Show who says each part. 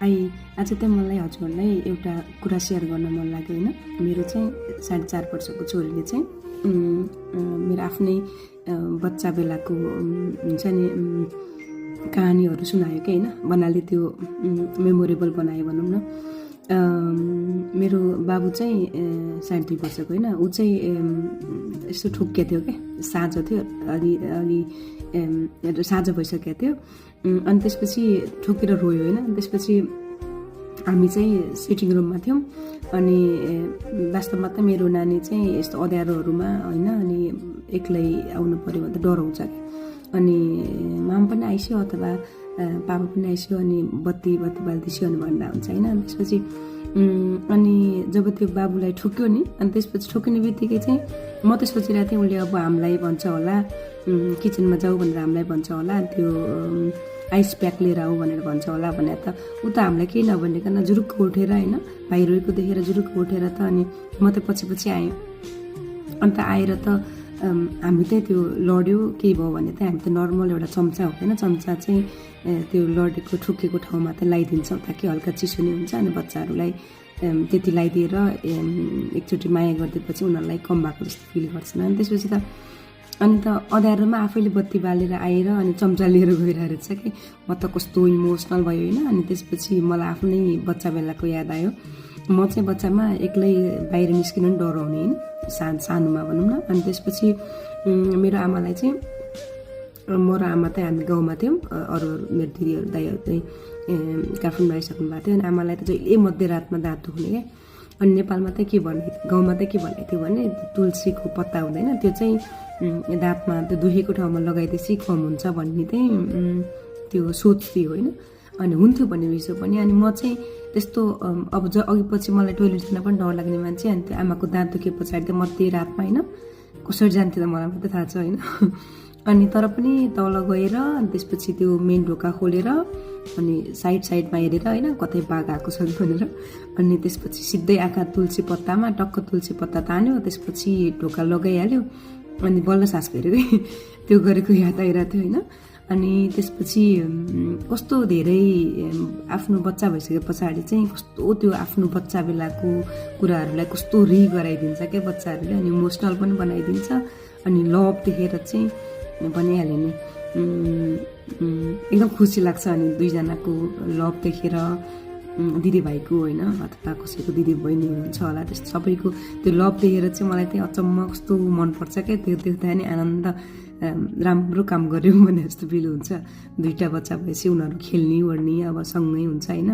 Speaker 1: आज चाहिँ मलाई हजुरलाई एउटा कुरा सेयर गर्न मन लाग्यो होइन। मेरो चाहिँ 4.5 वर्षको छोरीले चाहिँ मेरो आफ्नै बच्चा बेलाको हुन्छ नि कहानीहरू सुनायो कि होइन। भन्नाले त्यो मेमोरेबल बनायो भनौँ न। मेरो बाबु चाहिँ 2.5 वर्षको होइन, ऊ चाहिँ यस्तो ठोक्किया थियो क्या, साँझ थियो, अलि साँझ भइसकेको थियो। अनि त्यसपछि ठोकेर रोयो होइन। त्यसपछि हामी चाहिँ सिटिङ रुममा थियौँ। अनि वास्तवमा त मेरो नानी चाहिँ यस्तो अँध्यारोहरूमा होइन, अनि एक्लै आउनु पऱ्यो भने त डराउँछ कि। अनि माम पनि आइस्यो अथवा पापा पनि आइस्यो, अनि बत्ती बाल्दिस्यो अनि भन्दा हुन्छ होइन। त्यसपछि अनि जब त्यो बाबुलाई ठोक्यो नि, अनि त्यसपछि ठोकिने बित्तिकै चाहिँ म त सोचिरहेको थिएँ उसले अब हामीलाई भन्छ होला, किचनमा जाऊ भनेर हामीलाई भन्छ होला, त्यो आइस प्याक लिएर आऊ भनेर भन्छ होला भनेर त ऊ त हामीलाई केही नभनिकन जुरुक्क उठेर होइन, भाइ रोएको देखेर जुरुक्क उठेर त अनि म त पछि आएँ। अन्त आएर त हामी चाहिँ त्यो लड्यो केही भयो भने चाहिँ हामी त नर्मल एउटा चम्चा हुँदैन, चम्चा चाहिँ त्यो लडेको ठोकेको ठाउँमा चाहिँ लगाइदिन्छौँ ताकि हल्का चिसो नै हुन्छ। अनि बच्चाहरूलाई त्यति लगाइदिएर एकचोटि माया गरिदिएपछि उनीहरूलाई कम भएको जस्तो फिल गर्छन्। अनि त्यसपछि त अँध्यारोमा आफैले बत्ती बालेर आएर अनि चम्चा लिएर गइरहेको रहेछ कि। म त कस्तो इमोसनल भयो होइन। अनि त्यसपछि मलाई आफ्नै बच्चा बेलाको याद आयो। म चाहिँ बच्चामा एक्लै बाहिर निस्किनु पनि डराउने होइन, सानोमा भनौँ न। अनि त्यसपछि मेरो आमालाई चाहिँ, म र आमा चाहिँ हामी गाउँमा थियौँ, अरू मेरो दिदीहरू दाइहरू चाहिँ काठमाडौँ आइसक्नु भएको थियो। अनि आमालाई त जहिले मध्यरातमा दाँत दुख्ने क्या। अनि नेपालमा चाहिँ के भन्ने, गाउँमा चाहिँ के भनेको थियो भने तुलसीको पत्ता हुँदैन, त्यो चाहिँ दाँतमा त्यो दुखेको ठाउँमा लगाइदिएपछि कम हुन्छ भन्ने चाहिँ त्यो सोच थियो होइन। अनि हुन्थ्यो भन्ने विषय पनि। अनि म चाहिँ त्यस्तो अब अघि पछि मलाई टोइलेट जान पनि डर लाग्ने मान्छे। अनि त्यो आमाको दाँत दुखे पछाडि त मध्यरातमा होइन कसरी जान्थ्यो त मलाई मात्रै थाहा छ होइन। अनि तर पनि तल गएर अनि त्यसपछि त्यो मेन ढोका खोलेर अनि साइडमा हेरेर होइन कतै बाघ आएको छ भनेर, अनि त्यसपछि सिधै आँखा तुलसी पत्तामा टक्क तुलसी पत्ता तान्यो, त्यसपछि ढोका लगाइहाल्यो, अनि बल्ल सास फेऱ्यो कि। त्यो गरेको याद आइरहेको थियो होइन। अनि त्यसपछि कस्तो धेरै आफ्नो बच्चा भइसके पछाडि चाहिँ कस्तो त्यो आफ्नो बच्चा बेलाको कुराहरूलाई कस्तो गराइदिन्छ क्या बच्चाहरूले। अनि इमोसनल पनि बनाइदिन्छ। अनि लभ देखेर चाहिँ भनिहाल्यो नि एकदम खुसी लाग्छ। अनि दुईजनाको लभ देखेर दिदीभाइको होइन, अथवा कसैको दिदी बहिनी हुनुहुन्छ होला, त्यस्तो सबैको त्यो लभ देखेर चाहिँ मलाई चाहिँ अचम्म कस्तो मनपर्छ क्या। त्यो देख्दा नि आनन्द, राम्रो काम गऱ्यौँ भने जस्तो फिल हुन्छ। 2टा बच्चा भएपछि उनीहरू खेल्ने ओर्ने अब सँगै हुन्छ होइन।